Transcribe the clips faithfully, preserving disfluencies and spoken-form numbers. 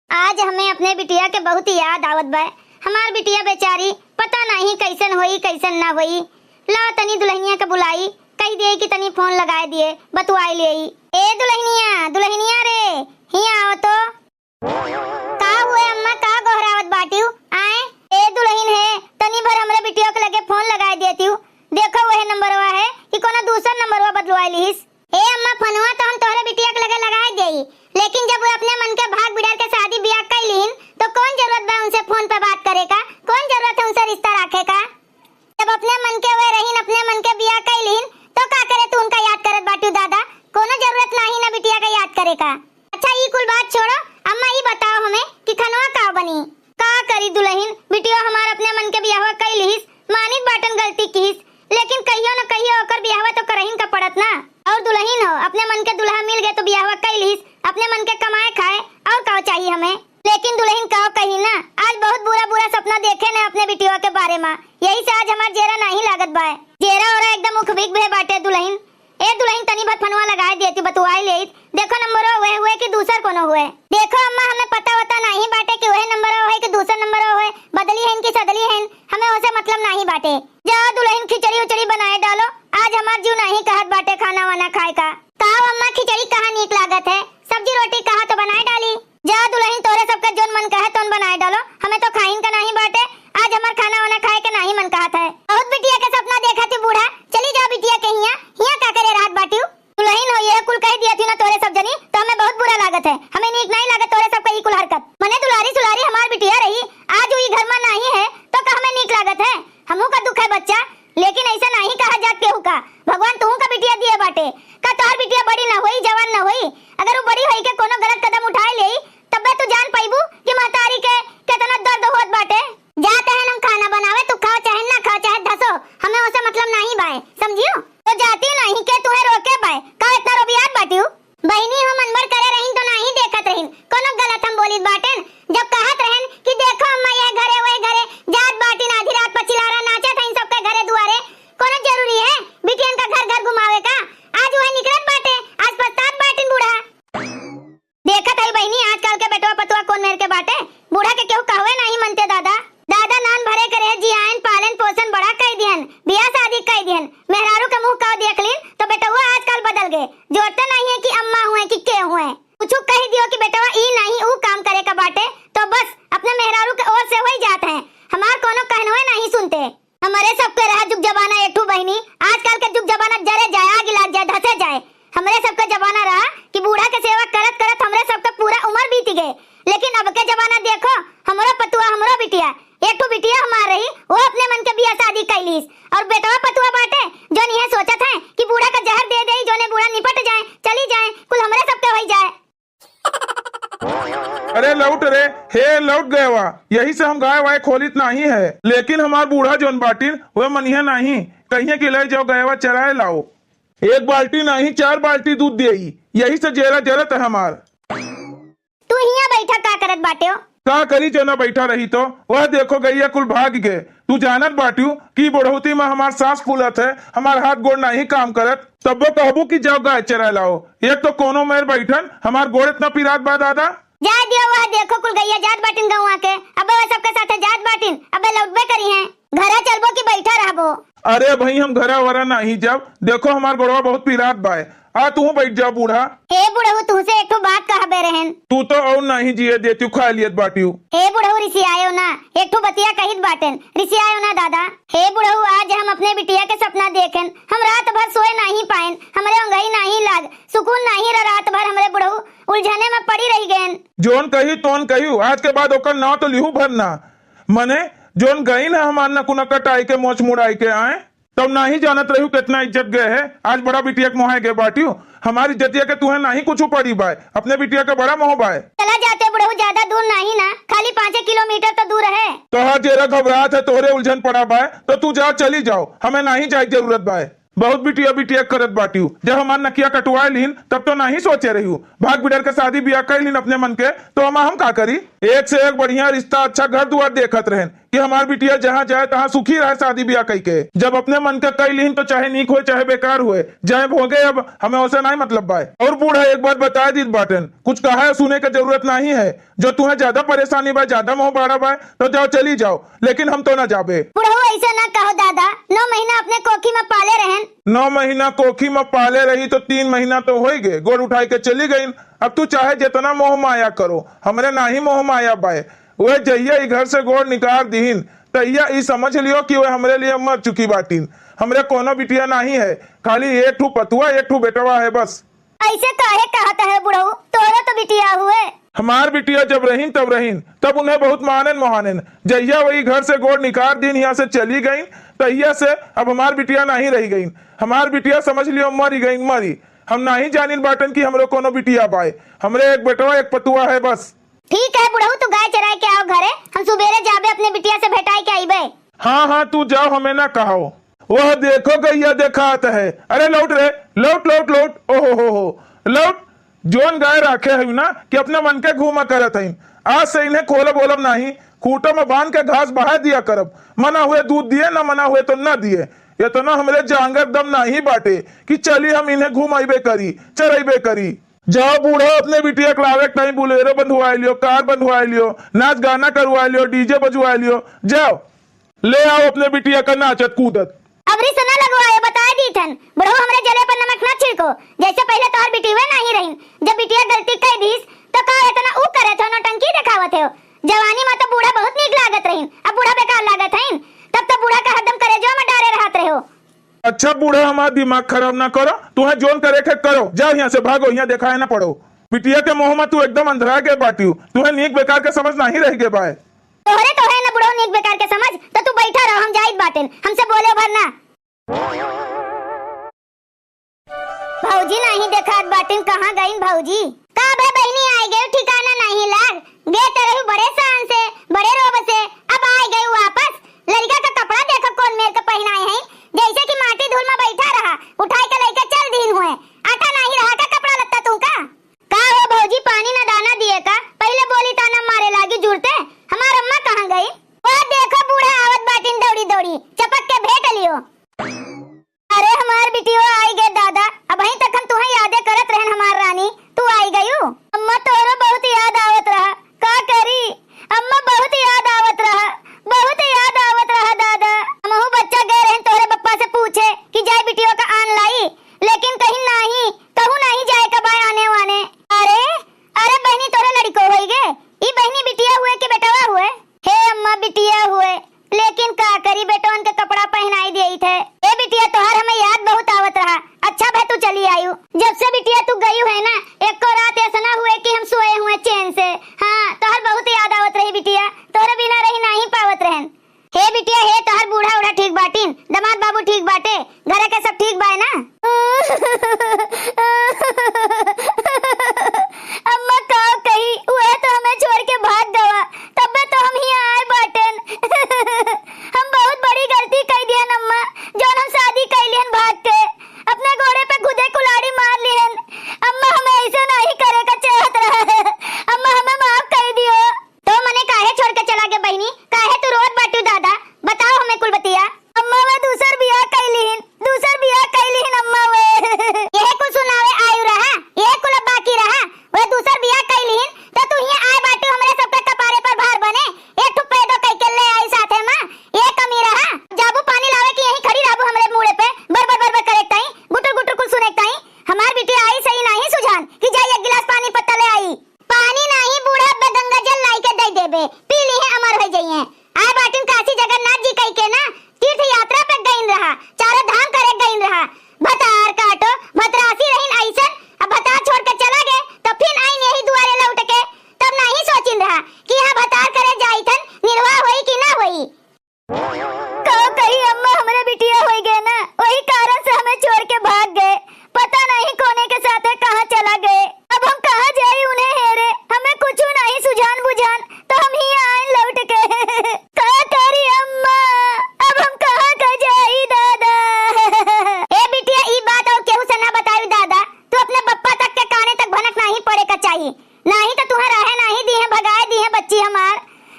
आज हमें अपने बिटिया के बहुत याद आवत बा। हमार बिटिया बेचारी पता नहीं कैसन होई, कैसन ना होई। लाओ तनी दुल्हनिया के बुलाई, कहि दिए कि तनी फोन लगाए दिए, बतुआई लेई। ए दुल्हनिया, दुल्हनिया रे, हियाँ आओ तो। का हुए अम्मा, का गोहरावत बाटिउ? आए, ए दुल्हन है, तनी भर हमरे बिटिया के लगे फोन लगाए देतिउ। देखो वह नंबरवा है कि कोनो दूसर नंबरवा बदलवाए लिहिस। ए अम्मा, फोनवा तो हम तोहरे बिटिया के लगे लगाए देई, लेकिन जब वो अपने मन के भाग बिडार के शादी बियाह कई लिहिन, तो कौन जरूरत बा उनसे फोन पे बात करे का? कौन जरूरत है उनसे रिश्ता राखे का? जब अपने मन के वे रहीन, अपने मन के बियाह कई लिहिन, तो का करे तू उनका याद करत बाटिउ दादा? कोनो जरूरत नाही ना बिटिया का याद करे का। अच्छा, ई कुल बात छोड़ो, अम्मा ई बताओ हमें कि खनवा का बनी? का करी दुल्हन, बिटिया हमार अपने मन के बियाहवा कई लिहिस, मानित बाटन गलती किहिस, लेकिन कहियो न कहियो ओकर बियाहवा तो करहिन का पड़त ना। और दुल्हन हो, अपने मन के दुल्हा मिल गए तो बियाहवा कई लिहिस, अपने मन के कमाए खाए, और का चाहिए हमें? लेकिन दुल्हन का कही ना, आज बहुत बुरा बुरा सपना देखे न अपने बिटिया के बारे में, यही से आज हमार जेरा नहीं लागत बाय। जेरा ओरा एकदम उखबिक भे बाटे दुल्हन। ए दुल्हन, तनी भर फोनवा लगाए देती, बतुआई लेत। देखो नंबरो वह हुए कि दूसर कोनो हुए। देखो अम्मा, हमें पता वता नहीं बाटे कि वह नंबरो हुए कि दूसर नंबरो हुए, बदली है कि सदली है, हमें ओसे मतलब नहीं बाटे। जा दुल्हन, खिचड़ी उचड़ी बनाए डालो, आज हमार जीव नहीं कहत बाटे खाना वाना खाए का। का अम्मा, खिचड़ी कहाँ नीक लागत है, सब्जी रोटी कहाँ तो बनाए डाली। जा दुल्हन, तोरे सबके जोन मन कहे तोन बनाए डालो, हमें तो खाइन का नहीं बाटे, आज हमार खाना वाना खाए के नहीं मन कहत है। बहुत बिटिया के सपना देखा थी बूढ़ा, चली जाओ बिटिया के हिया, हिया का करे रात बाटियो। दुल्हन हो, यह कुल कह दिया थी ना तोरे सब जनी, तो हमें बहुत बुरा लागत है, हमें नीक नहीं लागत तोरे सबके ई कुल हरकत। मने दुलारी सुलारी हमार बिटिया रही, आज उ ई घर में नहीं है, तो का हमें नीक लागत है? हमहू का दुख है बच्चा, लेकिन ऐसा नहीं कहा जात केहू का। भगवान तुहू का बिटिया दिए बाटे, का तोहर बिटिया बड़ी ना होई, जवान ना होई? अगर वो बड़ी होई के कोनो गलत कदम उठाए लेई, तब्बे तू जान पाइबू कि महतारी के केतना दर्द होत बाटे। जात है हम खाना बनावे, तू खाओ चाहे ना खाओ, चाहे धसो, हमें ओसे मतलब नहीं बाय, समझियो? तो जाती नहीं के तुहे रोके बाय, का इतना रोबियात बाटियो? बहिनी, हम अनबड़ करे रहिन तो नाही देखत रहिन, कोनो गलत हम बोलित बाटेन? जब कहत रहन कि देखो अम्मा, यह घरे, वह घरे, जात बाटिन आधी रात पर चिलारा नाचत हइन सबके घरे दुआरे, कोनो जरूरी है बिटियन का घर घर घुमावे का? आज वह निकलत बाटे, आज पछतात बाटिन बूढ़ा। देखत हई बहिनी, आजकल के बेटवा पतवा कौन मेर के बाटे, बूढ़ा के केहू कहवे नाही मनते दादा। दादा नान भरे करे जियान, पालन पोषण बड़ा कई दिहन, बियाह शादी कई दिहन, मेहरारू के मुंह का देख लीन तो बेटवा आजकल बदल गए। जोरते नहीं है कि अम्मा हुए कि के हुए, कुछ कह दियो कि बेटवा ई नहीं ऊ काम करे का बाटे, तो बस अपने मेहरारू के ओर से होई जात है, हमार कोनो कहनवे नहीं सुनते। हमरे सबके रहा जुग जमाना एक ठू बहिनी, आजकल के जुग जमाना जरे जाए, आग लाग जाए, धसे जाए। हमरे सबके जमाना रहा कि बूढ़ा के सेवा करत करत हमरे सबके पूरा उम्र बीत गए, लेकिन अब के जमाना देखो, हमरो पतुआ, हमरो बिटिया, एक ठू बिटिया हमार रही, वो अपने मन के बियाह शादी कैलीस, और बेटवा पतुआ बाटे, जोन यह सोचत है कि बूढ़ा का जहर दे देई, जोने बूढ़ा निपट जाए, चली जाए, कुल हमरे सबके होई जाए। अरे लौट रे, हे लौट गए वा। यही से हम गाय वाय खोलित नाही है, लेकिन हमार बूढ़ा जोन बाटिन वे मनिहे नाही, कहिए कि ले जाओ गयवा चराए लाओ। एक बाल्टी नाही, चार बाल्टी दूध देई, यही से जेरा जरत है हमार। तू हियां बैठा का करत बाटे हो? का करी, जना बैठा रही तो? वह देखो गैया कुल भाग गए। तू जानत बाटियो कि बुढ़ौती में हमार सांस फूलत है, हमार हाथ गोड़ नाही काम करत, तब्बो कहबू कि जाओ गाय चराए लाओ। एक तो कोनो मेर बैठन हमार गोड़ इतना पिरात बा दादा। जाए दियो, वह देखो कुल गैया जात बाटिन गौवा के, अबे वह सबके साथे जात बाटिन, अबे लौटबे करी हैं। घरा चलबो कि बैठा रहबो? अरे भाई, हम घरा वरा नाही जाब, देखो हमार गोड़वा बहुत पिरात बाय। आ तू बैठ जा बूढ़ा। हे बुढ़ऊ, तुहसे एक ठो बात कहबे रहन। तू तो और नाही जिए देतियो, खा लियत बाटियो। हे बुढ़ऊ, रिसियायो ना, एक ठो बतिया कहित बाटेन, रिसियायो ना दादा। हे बुढ़ऊ, आज हम अपने बिटिया के सपना देखेन, हम रात भर सोए नाही पाएन, हमरे ओंघई नाही लाग, सुकून नाही रह रात भर हमरे बुढ़ऊ, उलझने में पड़ी रही गएन। जोन कही तोन कही, आज के बाद ओकर नाव तो लिहू भर ना। मने जोन गईन है हमार नकुना कटाई के मोछ मुड़ाई के आए, तब नाही जानत रहियो कितना इज्जत गए है। आज बड़ा बिटिया के मोहाए गए बाटियो। हमारी इज्जतिया के तुहे नाही कुछ पड़ी बाय, अपने बिटिया के बड़ा मोह बाय। चला जाते बुढ़ऊ, ज्यादा दूर नाही ना, खाली पाँचे किलोमीटर तो दूर है। तोहार जेरा घबरात है, तोहरे उलझन पड़ा बाय, तो तू जा, चली जाओ, हमें नाही जाए के जरूरत बाय। बहुत बिटिया बिटिया करत बाटियो, जब हमार नकिया कटवाए लीन तब तो नाही सोचे रहियो, भाग बिडर के शादी बियाह कर लीन अपने मन के, तो हम हम का करी? एक से एक बढ़िया रिश्ता, अच्छा घर दुआर देखत रहेन, कि हमार बिटिया जहाँ जाए तहाँ सुखी रहे शादी ब्याह कई के। जब अपने मन के कई लिहिन तो चाहे नीक होए चाहे बेकार होए, जाए भोगे, अब हमें ओसे नाहीं मतलब बाय। और बूढ़ा एक बात बताए दीत बाटेन, कुछ कहा है सुने के जरूरत नाहीं है। जो तुहें ज्यादा परेशानी बा, ज्यादा मोह बाढ़ा बा, तो जाओ चली जाओ, लेकिन हम तो ना जाबे। बुढ़ऊ ऐसे ना कहो दादा, नौ महीना अपने कोखी में पाले रहन। नौ महीना कोखी में पाले रही तो तीन महीना तो होई गए, गोड़ उठाई के चली गईन। अब तू चाहे जितना मोह माया करो, हमरे नाहीं मोह माया बाय। वह जहिया ई घर से गोड़ निकाल दीहिन, तहिया ई समझ लियो कि वह हमरे लिए मर चुकी बाटिन। हमरे कोनो बिटिया नाहीं है, खाली एक ठू पतुआ, एक ठू बेटवा है बस। ऐसे काहे कहत है बुढ़ऊ, तोरो तो बिटिया हुए। हमार बिटिया जब रहीन तब रहीन, तब उन्हें बहुत मानेन मोहानेन। जहिया वही घर से गोड़ निकाल दीन, यहाँ से चली गईन, तहिया से अब हमार बिटिया नाहीं रही गईन। हमार बिटिया समझ लियो मरी गईन, मरी। हम नाहीं जानिन बाटन कि हमरो कोनो बिटिया बाय। हमरे एक बेटवा एक पतुआ है बस। ठीक है बुढ़ऊ, तू गाय चराए के आओ घरे, हम सुबेरे जाबे अपने बिटिया से भेटाए के आईबे। हाँ हाँ, तू जाओ, हमें ना कहो। वह देखो गैया देखात है। अरे लौट रे, लौट लौट लौट। ओहो हो हो, लौट। जोन गाय राखे है ना कि अपने मन के घूमा करत है। आज से इन्हें खोलब ओलब नाहीं, खूंटा में बांध के घास बहा दिया करब। मना हुए दूध दिए, ना मना हुए तो ना दिए। इतना हमरे जांगर दम नाहीं बाटे कि चली हम इन्हें घुमाइबे करी, चराइबे करी। जाओ बूढ़ा, अपने बिटिया के लावे के टाइम बुलेरो बंधवाए लियो, कार बंधवाए लियो, नाच गाना करवाए लियो, डीजे बजवाए लियो। जाओ, ले आओ अपने बिटिया का नाचत कूदत। अबरी से ना लगवाए, बताए दी थन। बुढ़ऊ, हमरे जले पर नमक ना छिड़को। जैसे पहले तोहर बिटिया नाहीं रहीन, जब बिटिया गलती कई दीस, तो का इतना ऊ करत हो, नौटंकी देखावत हो? जवानी में तो बूढ़ा बहुत नीक लागत रहीन, अब बूढ़ा बेकार लागत हईन। तब तो बूढ़ा का हरदम करेजवा में डारे रहत रहो। अच्छा बूढ़ा, हमार दिमाग खराब ना करो, तुहें जोन करे के करो, जाओ यहाँ से, भागो, यहाँ देखाए ना पड़ो। बिटिया के मोह में तू एकदम अंधरा गए बाटियो, तुहें नीक बेकार के समझ नाहीं रह गए बाय। तोहरे, तोहरे न बुढ़ऊ नीक बेकार के समझ, तो तू बैठा रहो, हम जाइत बाटेन, हमसे बोले भर ना। भौजी नाहीं देखात बाटिन, कहाँ गईन भौजी? का भे बहिनी, आइ गयू, ठिकाना नाहीं लाग? गे त रहू बड़े शान से, बड़े रोब से, अब आइ गयू वापस। लड़िका का कपड़ा देखो कौन मेर का पहिनाए हैं, जैसे कि माटी धूल में बैठा रहा, उठाई के लइके चल दीन हुए। आटा नाहीं रहा का कपड़ा लत्ता तू का? का हो भौजी, पानी न दाना दिए का? पहिले बोली ताना मारे लागी जुरते। हमार अम्मा कहाँ गई? वो देखो बूढ़ा आवत बाटिन दौड़ी दौड़ी, चपक के भेंट लियो। अरे हमार बिटियो आई गए दादा, अबहीं तक हम तुहें यादे करत रहन हमार रानी, तू आई गयू। अम्मा तोहरो बहुत याद आवत रहा, का करी अम्मा, बहुत याद आवत रहा, बहुत याद आवत रहा दादा। हमहू बच्चा गए रहन तोहरे पप्पा से पूछे कि जाए बिटियो का आन लाई, लेकिन कहीं नाहीं, कहूँ नाहीं जाए का बाय आने वाने। अरे, अरे बहिनी, तोहरे लड़िको होई गे? ई बहिनी बिटिया हुए कि बेटवा हुए? हे अम्मा, बिटिया हुए, लेकिन का करी, बेटवन के कपड़ा पहिनाई देइत है। ए बिटिया, तोहार हमें याद बहुत आवत रहा। अच्छा भे तू चली आयु। जब से बिटिया तू गयू है ना, एको रात ऐसा ना हुए कि हम सोए हुए चैन से। हाँ, तोहार बहुत याद आवत रही बिटिया, तोहरे बिना रही नाहीं पावत रहन। हे बिटिया, हे तोहार बूढ़ा उढ़ा ठीक बाटिन, दामाद बाबू ठीक बाटे, घरे के सब ठीक बाय ना? अम्मा का कही, उहे तो हमें छोड़ के भाग गवा, तब्बे तो हम हियाँ आए बाटेन। हम बहुत बड़ी गलती कई दिहन अम्मा, जौन हम शादी कई लिहन भाग के, अपने गोड़े पे खुदे कुल्हाड़ी मार लिहन। अम्मा हमें ऐसे नाहीं करे का चाहत रहा है, अम्मा हमें माफ कई दियो। तो मने काहे छोड़ के चला गे बहिनी? काहे तू रोत बाटू दादा? बताओ हमें कुल बतिया। अम्मा वे दूसर बियाह कई लिहिन, दूसर बियाह कई लिहिन अम्मा वे। यह कुल सुनावे आयु रहा, यह कुल अब बाकी रहा। वे दूसर बियाह कई लिहिन, तो तू हियां आए बाटू हमरे सबके कपारे पर भार बने। एक ठो पैदो कई के ले आई साथे माँ, ये कमी रहा। जाबू पानी लावे कि यहीं खड़ी रहबू हमरे मूड़े पे, बर बर बर बर करे ताई, गुटुर गुटुर कुल सुने ताई। हमार बिटिया आई सही नाहीं सुझान कि जाई एक गिलास पानी पत्ता ले आई। पानी नाहीं बूढ़ा, अब गंगा जल लाई के दे देबे, पी लीहे, अमर हो जइहे। आए बाटिन काशी जगन्नाथ जी कई के ना, तीर्थ यात्रा पे गइन रहा, चारों धाम करे गइन रहा। भतार काटो, भतरासी रहिन अइसन, अब भतार छोड़ के चला गे, तो फिर आइन यही दुआरे लौट के। तब नाहीं सोचिन रहा कि यहाँ भतार करे जाइथन, निर्वाह होई कि ना होई। का कही अम्मा, हमरे बिटिया होई गए ना, वही कारण से हमें छोड़ के भाग गए। पता नहीं कोने के साथे कहाँ चला गए। अब हम कहाँ जाई उन्हें हेरे, हमें कुछ नहीं सुझान बुझान, तो हम ही आइन लौट के। का करी अम्मा, अब हम कहाँ का जाई दादा। ए बिटिया, ई बात और केहू से ना बताई दादा, तू अपने बप्पा तक के काने तक भनक नहीं पड़े का चाहिए। नाहीं तो तुहें रहे नाहीं दीहे, भगाए दीहे बच्ची हमार।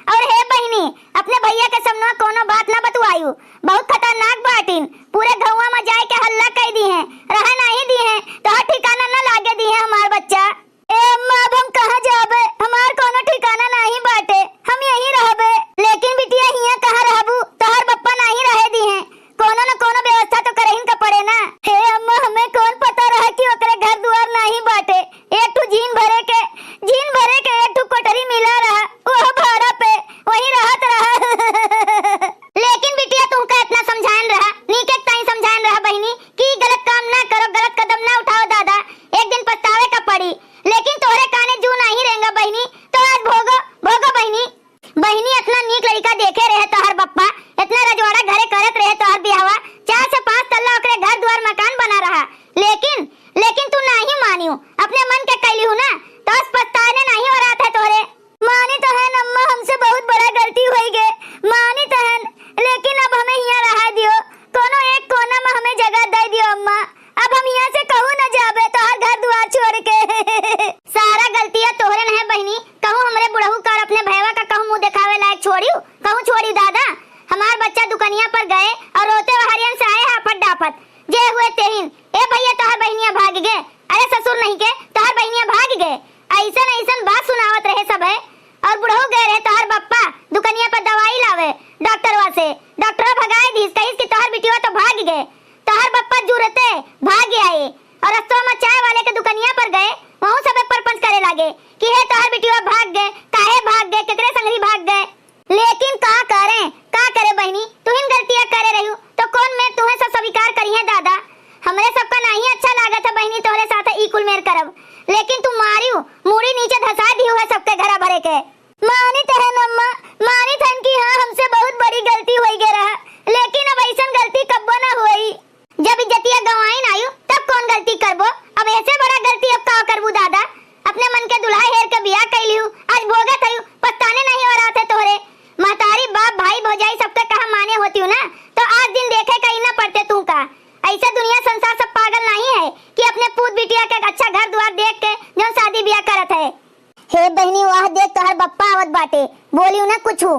और हे बहिनी, अपने भैया के समनवा कोनो बात ना बतवायु, बहुत खतरनाक बाटिन, पूरे गौवा में जाए के हल्ला कई दिहे, रहे नहीं दिहे, तोहर ठिकाना ना लागे दिहे हमार बच्चा। ए अम्मा, अब हम कहाँ जाबे? हमार कोनो ठिकाना नाही बाटे, हम यहीं रहबे। लेकिन बिटिया, हियाँ कहाँ रहबू? तोहर बप्पा नाही रहे दिहे, कोनो न कोनो व्यवस्था तो करहिन का पड़े ना। हे अम्मा, हमें कौन पता रहा कि ओकरे घर दुआर नाही बाटे। एक ठो जीन भरे के, जीन भरे के एक ठो कोठरी मिला रहा, वो भाड़ा पे वहीं रहत रहा। लेकिन बिटिया, तुमका इतना समझायन रहा, नीके ताई समझायन रहा बहिनी, कि गलत काम ना करो, गलत कदम ना उठाओ दादा, एक दिन पछतावे का पड़ी। लेकिन तोहरे काने जू नाही रेंगा बहिनी, तो आज भोगो, भोगो बहिनी। बहिनी, इतना नीक लड़का देखे रहे तोहर बप्पा, इतना रजवाड़ा घरे करत रहे तोहर बियाहवा, चार से पाँच तल्ला ओकरे घर दुआर मकान बना रहा, लेकिन, लेकिन तू नाही मानियो, अपने मन के कैली हूँ ना, तो आज पछताने नाही हो रहा था तोहरे। मानी तो है अम्मा, हमसे बहुत बड़ा गलती होई गे, मानी तो है, लेकिन अब हमें हियाँ रहा दियो, कोनो एक कोना में हमें जगह दे दियो अम्मा। अब हम हियाँ से कहूँ न जाबे तोहर घर दुआर छोड़ के। सारा गलतिया तोहरे न है बहिनी, कहूँ हमरे बुढ़ऊ का और अपने भैया का कहूँ मुँह देखावे लायक छोड़ियो, कहूँ छोड़ियो दादा। हमार बच्चा दुकनिया पर गए और रोते हरियन से आए हाफत डाफत, जे हुए तेहिन। ए भैया, तोहर बहिनिया भाग गे, अरे ससुर नहीं के, तोहर बहिनिया भाग गे। ऐसन ऐसन बात सुनावत रहे सब है। और बुढ़ऊ गए रहे तोहर बप्पा दुकनिया पर दवाई लावे डॉक्टरवा से, डॉक्टरवा भगाए दीस, कहिस कि तोहर बिटिया तो भाग गए। तोहर बप्पा जुरते भाग आए और रस्तवा में चाय वाले के दुकनिया पर गए, वहू सबे परपंच करे लागे कि हे तोहर बिटिया भाग गए, काहे भाग गए, केकरे संगरी भाग गए। लेकिन का करे, का करे बहिनी, तुहिन गलतिया करे रहू तो कौन में तुहें सब स्वीकार करिहे दादा। हमरे सबका नहीं अच्छा लागत है बहिनी तोहरे साथ ई कुल मेर करब, लेकिन तू मारियो, मूड़ी नीचे धसा दियो है सबके घरा भरे के। मानित है अम्मा, मानित हन कि हाँ, हमसे बहुत बड़ी गलती होई गे रहा, लेकिन अब ऐसन गलती कब्बो ना होई। जब इज्जतिया गंवाइन आयु, तब कौन गलती करबो? अब ऐसे बड़ा गलती अब का करबू दादा? अपने मन के दुल्हा हेर के बियाह कैलिहु, आज भोगत हयु, पछताने नहीं हो रहा थे तोहरे। महतारी, बाप, भाई, भौजाई सबके कहा माने होतिहु ना, तो आज दिन देखे का ही ना पड़ते तू का। ऐसे दुनिया संसार सब पागल नहीं है कि अपने पूत बिटिया के अच्छा घर दुआर देख के जौन शादी बियाह करत है। हे बहिनी, वाह देख तोहर बप्पा आवत बाटे, बोलियो ना कुछु।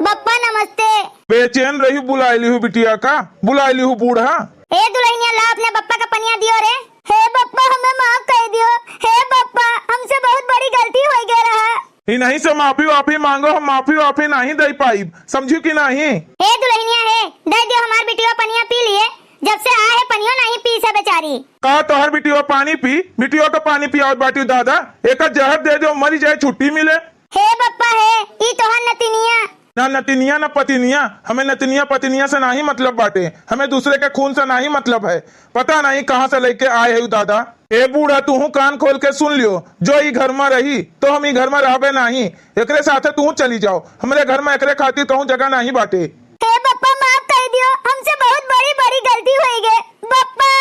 बप्पा नमस्ते। बेचैन रही, बुलाए लिहू बिटिया का, बुलाए लिहू बूढ़ा। ए दुल्हनिया, ला अपने बप्पा का पनिया दियो रे। हे बप्पा, हमें माफ कर दियो, हे बप्पा, हमसे बहुत बड़ी गलती हो गया रहा। इन्हीं से माफी वाफी मांगो, हम माफी वाफी नहीं दे पाइब, समझू कि नहीं? ए दुल्हनिया हे, दे दियो हमार बिटिया पनिया पी लिए, जब से आए है पनियो नहीं पी से बेचारी। का तोहर बिटिया पानी पी? बिटिया का पानी पियावत बाटी दादा, एक जहर दे दो, मरी जाए, छुट्टी मिले। हे बप्पा हे, ई तोहर नतिनिया। ना नतिनिया ना पतिनिया, हमें नतिनिया पतिनिया से नाही मतलब बाटे, हमें दूसरे के खून से नाही मतलब है। पता नहीं कहाँ से लेके आए है दादा। ए बूढ़ा, तूहू कान खोल के सुन लियो, जो ई घर में रही तो हम ई घर में रहबे नहीं, एकरे साथे तू चली जाओ, हमरे घर में एकरे खातिर कहूँ जगह नहीं बाटे। हे बप्पा, माफ कर दियो, हमसे बहुत बड़ी बड़ी गलती हो गई। बप्पा,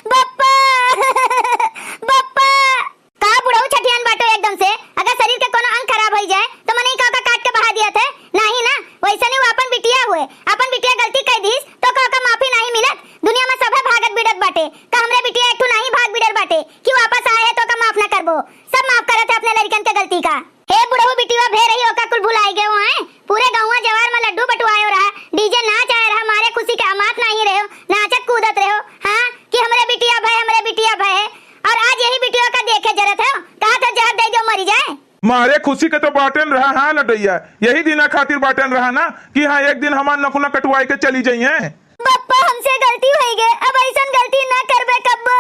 बप्पा, बप्पा। का बुढ़ऊ छठियान बाटो एकदम से? अगर शरीर के कोनो अंग खराब होई जाए तो मनई का ओका काट के बहा दिया थे? नाही ना। वैसे नहीं, वो अपन बिटिया हुए, अपन बिटिया गलती कह दीस तो का ओका माफी नहीं मिलत? दुनिया में सभे भागत बिड़त बाटे, का हमरे बिटिया एक ठो नहीं भाग बिड़ल बाटे कि वापस आए है तो ओका माफ ना करबो? सब माफ करत है अपने लड़कन के गलती का। हे बुढ़ऊ बिटिया भे रही ओका कुल भुलाई गए हैं। पूरे गौवा जवार में लड्डू बटुआयो रहा, डीजे नाच आए रहा, मारे खुशी के अमात नहीं रहो, नाचत कूदत रहो, हाँ, कि हमरे बिटिया भय, हमरे बिटिया भय है। और आज यही बिटिया का देखे जरत हो, कहा था जहर दे दो मरी जाए। मारे खुशी के तो बाटेन रहा, हाँ लडैया, यही दिना खातिर बाटेन रहा ना कि हाँ एक दिन हमार नखुना कटवाए के चली जाइए। बप्पा, हमसे गलती होई गे, अब ऐसन गलती ना करबे कब्बो।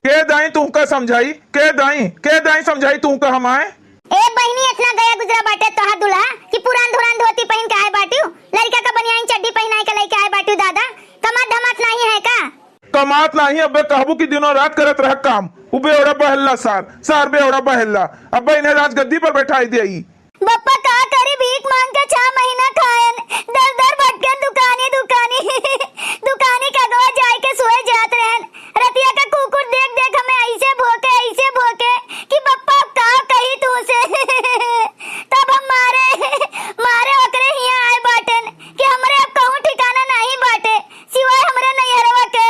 के दाई तुमका समझाई, के दाई, के दाई समझाई तुमका हमाए? ए बहिनी, इतना गया गुजरा बाटे तोहार दुल्हा कि पुरान धुरान धोती पहिन के आए बाटियो, लड़का का बनियाइन चड्डी पहिनाए के लेके आए बाटियो दादा, कमात धमात नहीं है का? कमात नाही, अबे कहबू कि दिनों रात करत रह काम। उ बेवड़ा बहल्ला सार, सार बेवड़ा बहल्ला। अबे इन्हें राजगद्दी पर बैठाई देई। बप्पा का करी, भीख मांग के छह महीना खाएन, दर दर भटकेन, दुकानी दुकानी, दुकानी के अगवा जाए के सोए जात रहन। रतिया का कुकुर देख देख हमें ऐसे भोंके, ऐसे भोंके कि बप्पा का कही तू से। तब हम मारे, मारे ओकरे हिया आए बाटेन कि हमरे अब कहूँ ठिकाना नहीं बाटे, सिवाय हमरे नैहरवा के।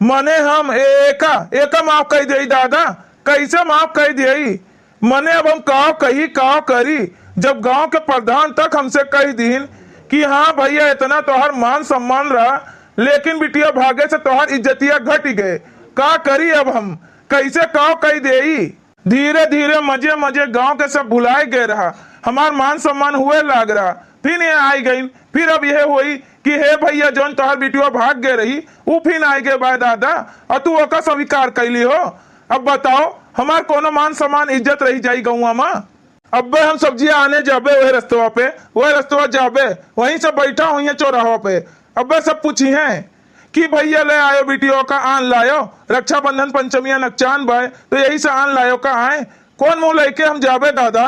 मने हम ए-, एका, एका माफ कई देई दादा, कैसे माफ कई देई? मने अब हम काव कही, काव करी? जब गांव के प्रधान तक हमसे कहि दीन कि हाँ भइया, इतना तोहर मान सम्मान रहा, लेकिन बिटिया भागे से तोहर इज्जतिया घटि गए, का करी अब हम, कइसे काव कहि देई? धीरे धीरे मजे मजे गांव के सब भुलाए गए रहा, हमार मान सम्मान हुए लाग रहा। फिर ये आइ गइन, फिर अब यह होई कि हे भइया, जौन तोहर बिटिया भाग गए रही, उ फिर आइ गए बा दादा, अउर तू ओका स्वीकार कइली हो। अब बताओ, हमार कोनो मान सम्मान इज्जत रहि जाई गौवा मा? अब्बे हम सब्जिया आने जाबे, वह रस्तवा पे, वह रस्तवा जाबे, वहीं से बैठा हुई है चौराहा पे। अब्बे सब पूछी हैं कि भइया ले आयो बिटियो का आन लायो, रक्षाबंधन पंचमिया नकचान बाय, तो यही से आन लायो का आए। कौन मुंह लेके हम जाबे दादा?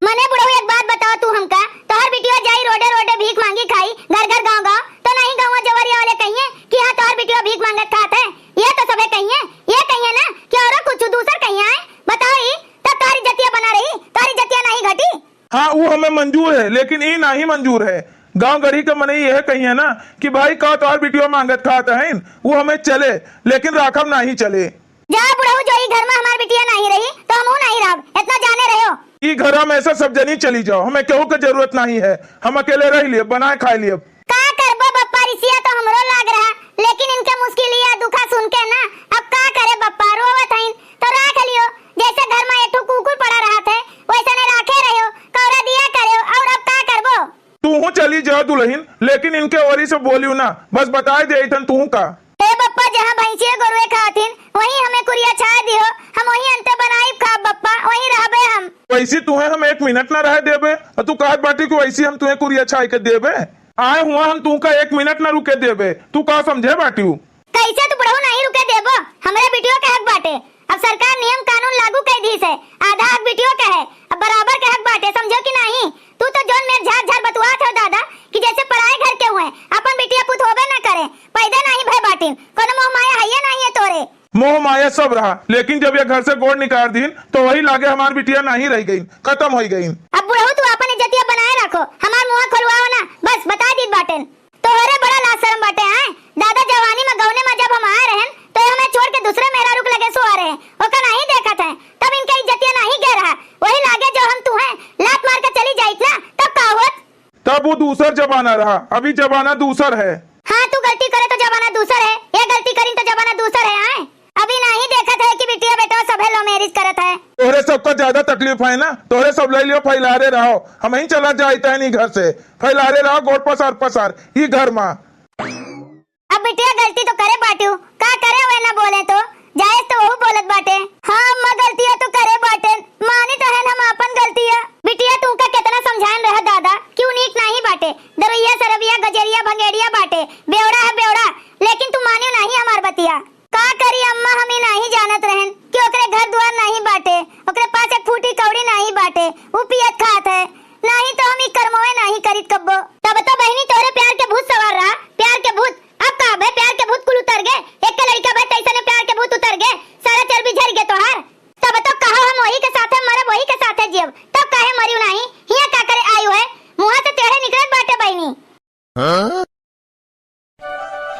मने बुढ़ऊ, एक बात बताओ तू हमका, तोहर बिटियो जाई रोडे रोडे भीख मांगी खाई, घर घर गांव गांव, तो नहीं गौवा जवरिया वाले कहिए कि हाँ तोहर बिटियो भीख मांगत खात है? ये तो सभे कहिए, ये कहिए ना कि औरो कुछ दूसर कहिए आए। बताओ ई, तब तोहरी जतिया बना रही, तोहरी जतिया नहीं घटी। हाँ, उ हमें मंजूर है, लेकिन ई नाही मंजूर है। गांव गढ़ी के मनई यह कहिए ना कि भाई का तोहर बिटियो मांगत खात हइन, उ हमें चले, लेकिन राखब नाही चले। जा बुढ़ऊ, जो ई घर मा हमार बिटिया नाही रही, तो हमहू नाही रहब, इतना जाने रहो। ई घरा में से सब जनी चली जाओ, हमें केहू के जरूरत नाही है, हम अकेले रह लिए, बनाए खाए लिए। का करबो बप्पा, रिसिया तो हमरो लाग रहा, लेकिन इनके मुश्किलिया दुखा सुन के ना, अब का करे बप्पा, रोवत हइन, तो राख लियो, जैसे घर मा एक ठो कुकुर पड़ा रहत है, वैसने राखे रहो, कौरा दिया करो, और अब का करबो? तूहू चली जा दुलहिन, लेकिन इनके ओरी से बोलियो ना, बस बताए देइथन तूहू का। ए बप्पा, जहाँ भैंसिया गोरुए खातिन, वहीं हमें कुरिया छाए दिहो, हम वहीं अंते बनाइब खाब बप्पा, वहीं रहबे हम। वैसी तुहें हम एक मिनट ना रहे देबे, और तू कहत बाटी कि वैसी हम तुहें कुरिया छाए के देबे? आए हुआ हम तू का एक मिनट ना रुके देबे, तू का समझे बाटियो? कैसे तू बुढ़ऊ नहीं रुके देबो? हमरे बिटियो के हक बाटे। अब सरकार नियम कानून लागू कर दी से, आधा हक बिटियो के है, अब बराबर के हक बाटे, समझो कि नहीं? तू तो जौन मेर झार झार बतुआत हो दादा, कि जैसे पराए घर के हुए, अपन बिटिया पुत होबे ना करे, पैदा नहीं भय बाटिन, कोनो मोह माया है ये नहीं है तोरे। मोह माया सब रहा, लेकिन जब ये घर से गोड़ निकाल दीन, तो वही लागे हमार बिटिया नहीं रह गई, खत्म हो गई। अब बुढ़ऊ तू अपन इज्जतिया बनाए रखो, हमार मुंह खोलवाओ ना, बस बता दी बाटेन। तोहरे बड़ा लाज शरम बाटे, हैं? दादा जवानी में गौने में जब हम आए रहन, तो ये हमें छोड़ के दूसरे मेहरारू के लगे सोआ रहे, ओका नहीं देखत है, तब इनके इज्जतिया नहीं गए रहा, वही लागे जो हम तू हैं, लात मार के चली जाइत ना, तब का होत? तब वो दूसर जमाना रहा, अभी जमाना दूसर है। हाँ, तू गलती करे तो जमाना दूसर है, ये गलती करीन तो जमाना दूसर है, आए? अभी नाही देखत है कि बिटिया बेटवा सभे love marriage करत है। तोहरे सबका ज्यादा तकलीफ है ना, तोहरे सब ले लियो, फैलारे रहो, हम ही चला जाइत है नी घर से, फैलारे रहो, गोड़ पसार पसार, ई घर मा। अब बिटिया गलती तो करे बाटियो, का करे वह ना बोले तो, जायज तो वहू बोलत बाटे। हाँ अम्मा, गलतिया तो करे बाटे, मानी तो है हम आपन गलतिया। बिटिया तू का कितना समझाएन रहा दादा, क्यों नीक नाही बाटे, दरुइया सरबिया गजरिया भंगेड़िया बाटे, बेवड़ा है बेवड़ा, लेकिन तू मानियो नाही हमार बतिया। का करी अम्मा, हम ही नाही जानत रहन कि ओकरे घर दुआर नाही बाटे, ओकरे पास एक फूटी कौड़ी नाही बाटे, उ पियत खात है, नाही तो हम ई कर्मवे नाही करित कब्बो। तब तो बहिनी तोहरे प्यार के भूत सवार रहा, प्यार के भूत। अब का बे, प्यार के भूत कुल उतर गए, एक के लड़का बे तैसने प्यार के भूत उतर गए, सारा चर्बी झर गए तोहार। तब तो कहो हम वही के साथे मरब, वही के साथे जियब, तब काहे मरियो नाही, हिया का करे आयु है, मुँह से टेढ़े निकलत बाटे बहिनी। हाँ?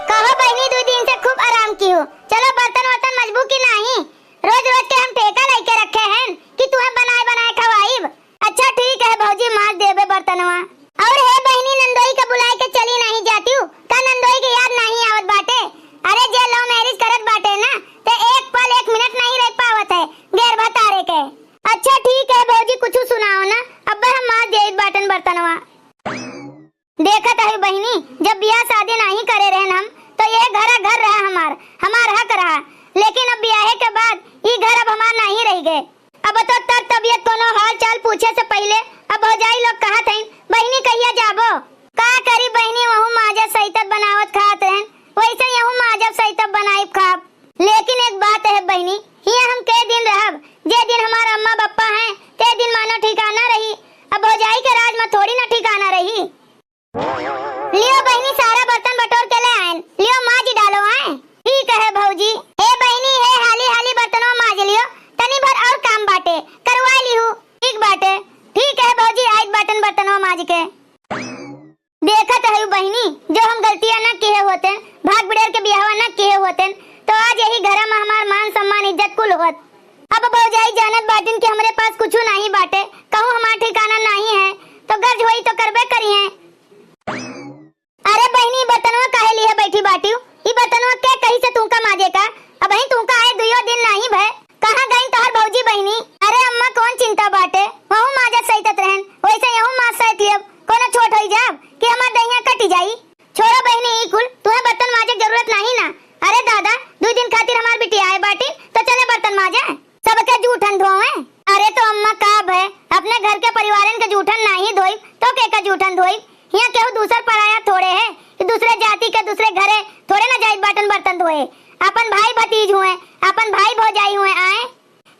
कहो बहिनी, दुइ दिन से खूब आराम किहू। चलो बर्तन वर्तन मजबू कि नाही? रोज रोज के हम ठेका लइके रखे हैं कि तुहें बनाए बनाए खवाइब। अच्छा ठीक है भौजी, माज देबे बर्तनवा। और हे बहिनी, नंदोई के बुलाए के चली नाही जातिउ? का नंदोई के याद नाही आवत बाटे? अरे जे love marriage करत बाटे ना, ते एक पल एक मिनट नाही रह पावत है गैर भतारे के। अच्छा ठीक है भौजी, कुछ सुनाओ ना, अब्बे हम माज देइत बाटन बर्तनवा। देखत हई बहिनी, जब बियाह शादी नाही करे रहन हम, तो यह घरा घर रहा हमार, हमार हक रहा, लेकिन अब बियाहे के बाद ई घर अब हमार नाही रह गए। अब तो तर तबियत कोनो हाल चाल पूछे से पहिले अब भौजाई लोग कहत हईन, "बहिनी कहिया जाबो?" का करी बहिनी, वहू माजा सैतत बनावत खात रहन, वैसे यहू माजा सैतत बनाइब खाब। लेकिन एक बात है बहिनी, हिया हम के दिन रहब, जे दिन हमार अम्मा बप्पा हैं, ते दिन मानो ठिकाना रही। अब भौजाई के राज में थोड़ी ना ठिकाना रही। लियो बहिनी, सारा बर्तन बटोर के ले आयन। लियो, माज डालो आए। ठीक है भौजी। ए बहिनी, हे हाली हाली बर्तनवा माज लियो, तनी भर और काम बाटे, करवा लिहू। ठीक बाटे। ठीक है भौजी, आइत बाटन बर्तनवा माज के। देखत हई बहिनी, जो हम गलतियां न किहे होतेन, भाग बिड़ेर के बियाहवा न किहे होतेन, तो आज यही घरा में हमार मान सम्मान इज्जत कुल होत। अब भौजाई जानत बाटिन कि हमरे पास कुछु नाही बाटे, कहूँ हमार ठिकाना नाही है, के परिवारन के जूठन नाही धोइब, तो के का जूठन धोइब? हियाँ केहू दूसर पराया थोड़े है कि दूसरे जाति के दूसरे घरे थोड़े ना जाइत बाटन बर्तन धोए। आपन भाई भतीज हुए, आपन भाई भौजाई हुए आए।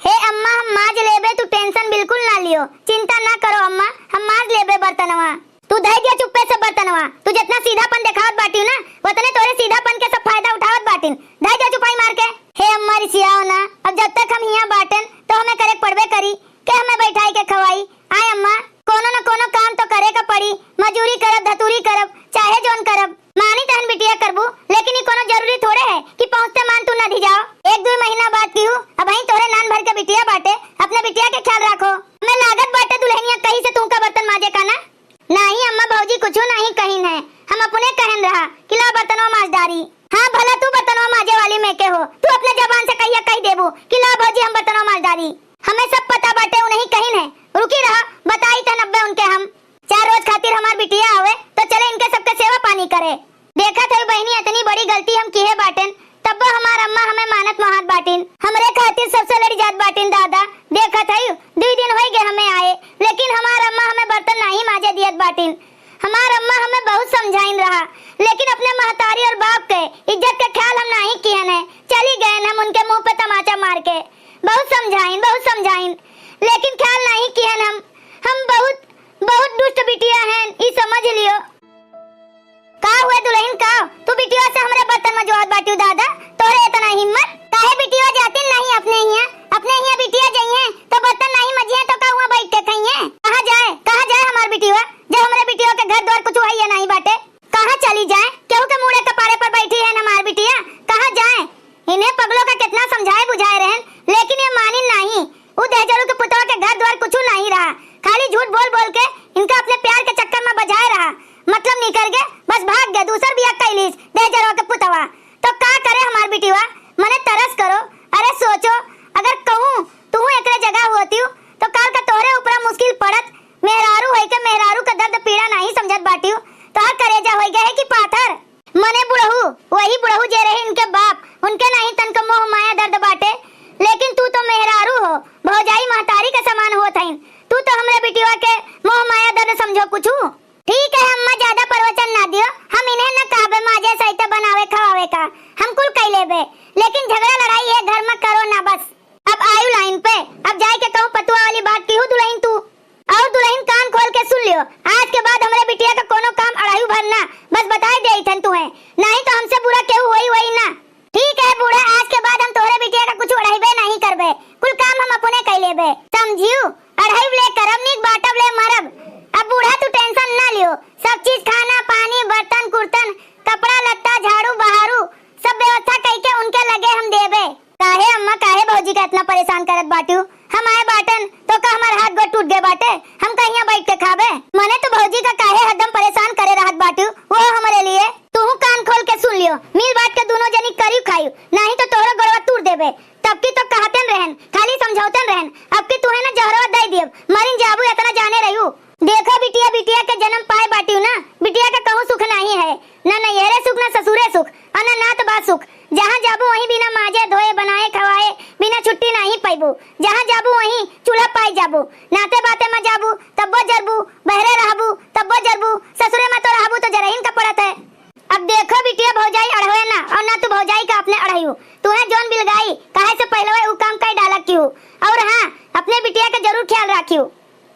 हे अम्मा, हम माज लेबे, तू tension बिल्कुल ना लियो, चिंता ना करो अम्मा, हम माज लेबे बर्तनवा। तू धइ दिया चुप्पे से बर्तनवा। तू जितना सीधापन देखावत बाटियो ना, उतने तोरे सीधापन के सब फायदा उठावत बाटिन। धइ दिया चुपाई मार के। हे अम्मा, रिसियाओ ना, अब जब तक हम हियाँ बाटेन, तो हमें करे के पड़बे करी। के हमें बैठाई के खवाई? आय अम्मा, कोनो न कोनो काम तो करे का पड़ी। मजूरी करब, धतूरी करब, चाहे जौन करब। मानी तहन बिटिया करबू, लेकिन ई कोनो जरूरी थोड़े है कि पहुँचते मान तू नदी जाओ। एक दुइ महीना बाद किहू, अबहीं तोरे नान भर के बिटिया बाटे, अपने बिटिया के ख्याल राखो। हमें लागत बाटे दुल्हनिया कहीं से तू का बर्तन माजे का ना। नाही अम्मा, भौजी कुछू नाही कहिन है, हम अपने कहन रहा कि ला बर्तनवा माज डारी। हाँ, भला तू बर्तनवा माजे वाली में के हो, तू अपने जबान से कहिया कहि देबू कि ला भौजी हम बर्तनवा माज डारी। हमें सब पता बाटे, उ नहीं कहिन है। रुकी रहा, बताई तन अब्बे उनके हम। चार रोज खातिर हमार बिटिया आवे, तो चले इनके सबके सेवा पानी करे। देखत हई बहिनी, इतनी बड़ी गलती हम किहे बाटेन, तब्बो हमार अम्मा हमें मानत मोहात बाटिन, हमरे खातिर सबसे लड़ी जात बाटिन दादा। देखत हई, दुई दिन होई गए हमें आए, लेकिन हमार अम्मा हमें बर्तन नाही माजे दियत बाटिन। हमार अम्मा हमें बहुत समझाइन रहा, लेकिन अपने महतारी और बाप के इज्जत के ख्याल हम नाही किहन है। चली गएन हम उनके मुंह पे तमाचा मार के। बहुत समझाइन, बहुत समझाइन, लेकिन ख्याल नाही किहन हम। हम बहुत, बहुत दुष्ट बिटिया हैं, ई समझ लियो। का हुए दुल्हन, का तू बिटिया से हमरे बर्तन मजवात बाटियो दादा? तोहरे इतना हिम्मत? काहे बिटिया जातिन नाही अपने हियां? अपने हियां बिटिया जइहें तो बर्तन नाही मजिहें तो का हुआ बैठ के खइहें? कहाँ जाए, कहाँ जाए हमार बिटिया, जब हमरे बिटिया के घर द्वार कुछ है नाही बाटे? कहाँ चली जाए? केहू के मूड़े कपारे पर बैठी है हमार बिटिया, कहाँ जाए? इन्हें पगलों का कितना समझाए बुझाए रहन, लेकिन ये मानिन नाही। उ दहजरू के पुतवा के घर द्वार कुछ नाही रहा, खाली झूठ बोल बोल के इनका अपने प्यार के चक्कर में बझाए रहा। मतलब निकर गए, बस भाग गए, दूसर बिया कैलीस दहजरवा के पुतवा। तो का करे हमार बिटिवा, मने तरस करो। अरे सोचो, अगर कहूँ तू एकरे जगह होतियो तो काल का तोहरे ऊपरा मुश्किल पड़त। मेहरारू होई के मेहरारू का दर्द पीड़ा नाही समझत बाटियो। तोहर करेजा होई गए है कि पाथर? मने बुढ़ऊ, वही बुढ़ऊ जे रहे इनके बाप, उनके नाही तनको मोह माया दर्द बाटे। लेकिन तू तो मेहरारू हो, भौजाई महतारी के समान होत हईन। तू तो हमरे बिटिया के मोह माया दर्द समझो कुछू। ठीक है अम्मा, ज्यादा प्रवचन ना दियो, हम इन्हें न कहबे माजे सहित बनावे खवावे का, हम कुल कई लेबे, लेकिन झगड़ा लड़ाई ये घर में करो ना बस। अब आयु लाइन पे, अब जाए के कहूँ पतुआ वाली बात की हूँ दुल्हन तू। और दुल्हन कान खोल के सुन लियो, आज के बाद हमरे बिटिया का कोनो काम अढ़ाई भर ना, बस बताए दे इथन तू है, नहीं तो हमसे बुरा केहू होई होई ना। ठीक है बूढ़ा, आज के बाद हम तोहरे बिटिया का कुछ अढ़ाईबे नहीं करबे, कुल काम हम अपने कई लेबे, समझियो? अढ़ाई ले करब नीक बाटब ले मरब। अब बूढ़ा तू tension ना लियो, सब चीज खाना पानी बर्तन कुर्तन कपड़ा लत्ता झाड़ू बहारू सब व्यवस्था कई के उनके लगे हम देबे। काहे अम्मा, काहे भौजी का इतना परेशान करत बाटू? हम आए बाटन तो का हमार हाथ गोड़ टूट गए बाटे? हम का हियां बैठ के खाबे? मने तो भौजी का काहे हरदम परेशान करे रहत बाटू वो हमरे लिए? तूहू कान खोल के सुन लियो, मिल बांट के दोनों जनी करियो खाइयो, नाही तो तोहरा गोड़वा तूर देबे। तब की तो कहतन रहन, खाली समझौतन रहन, अब की तुहे ना जहरवा दे दियब, मरिन जाबू इतना जाने रहियो। देखो बिटिया, बिटिया के जन्म पाए बाटियो ना, बिटिया का कहूँ सुख नाही है, ना नैहरे सुख, ना ससुरे सुख, और ना नात बा सुख। जहाँ जाबू वहीं बिना माजे धोए, बनाए, खवाए, बिना छुट्टी नाही पैबू। जहाँ जाबू वहीं चूल्हा पाई जाबू, नाते बाते में जाबू तब्बो जरबू, बहरे रहबू तब्बो जरबू, ससुरे में तो रहबू तो जरहिन का पड़त है। अब देखो बिटिया भौजाई अढ़वे ना, और ना तू भौजाई का अपने अढ़ाइयो। तुहे जौन बिलगाई, कहे से पहलवे उ काम कई डाला किहू। और हाँ, अपने बिटिया के जरूर ख्याल राखियो।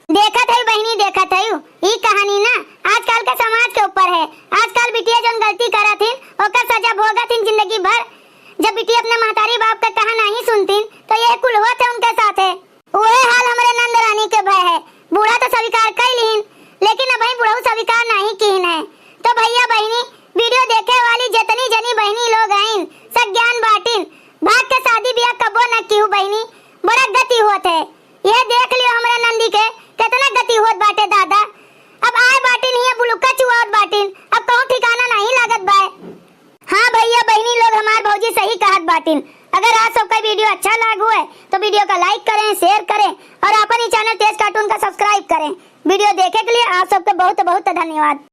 देखत है बहिनी, देखत है, ई कहानी ना आजकल के समाज के ऊपर है। आजकल बिटिया जौन गलती करत हिन, ओकर सजा भोगत हिन जिंदगी भर। जब बिटिया अपने महतारी बाप का कहा नाही सुनतिन, तो ये कुल होत है उनके साथ है। उहे हाल हमरे नंद रानी के भय है। बूढ़ा तो स्वीकार कई लिहिन, लेकिन अबहीं बुढ़ऊ स्वीकार नाही किहिन है। तो भैया बहिनी, video देखे वाली जितनी जनी बहिनी लोग आइन, सब ज्ञान बाटिन, भाग के शादी ब्याह कबो न किहू बहिनी, बड़ा गति होत है। यह देख लियो हमरे नंदी के, कितना गति होत बाटे दादा। अब आए बाटिन हियां बुलुक्का चुआवत बाटिन, अब कहूँ ठिकाना नाही लागत बाय। हाँ भैया बहिनी लोग, हमार भौजी सही कहत बाटिन। अगर आप सबका video अच्छा लाग हुए तो video का like करें, share करें और अपन ही channel तेज cartoon का subscribe करें। Video देखे के लिए आप सबके बहुत बहुत धन्यवाद।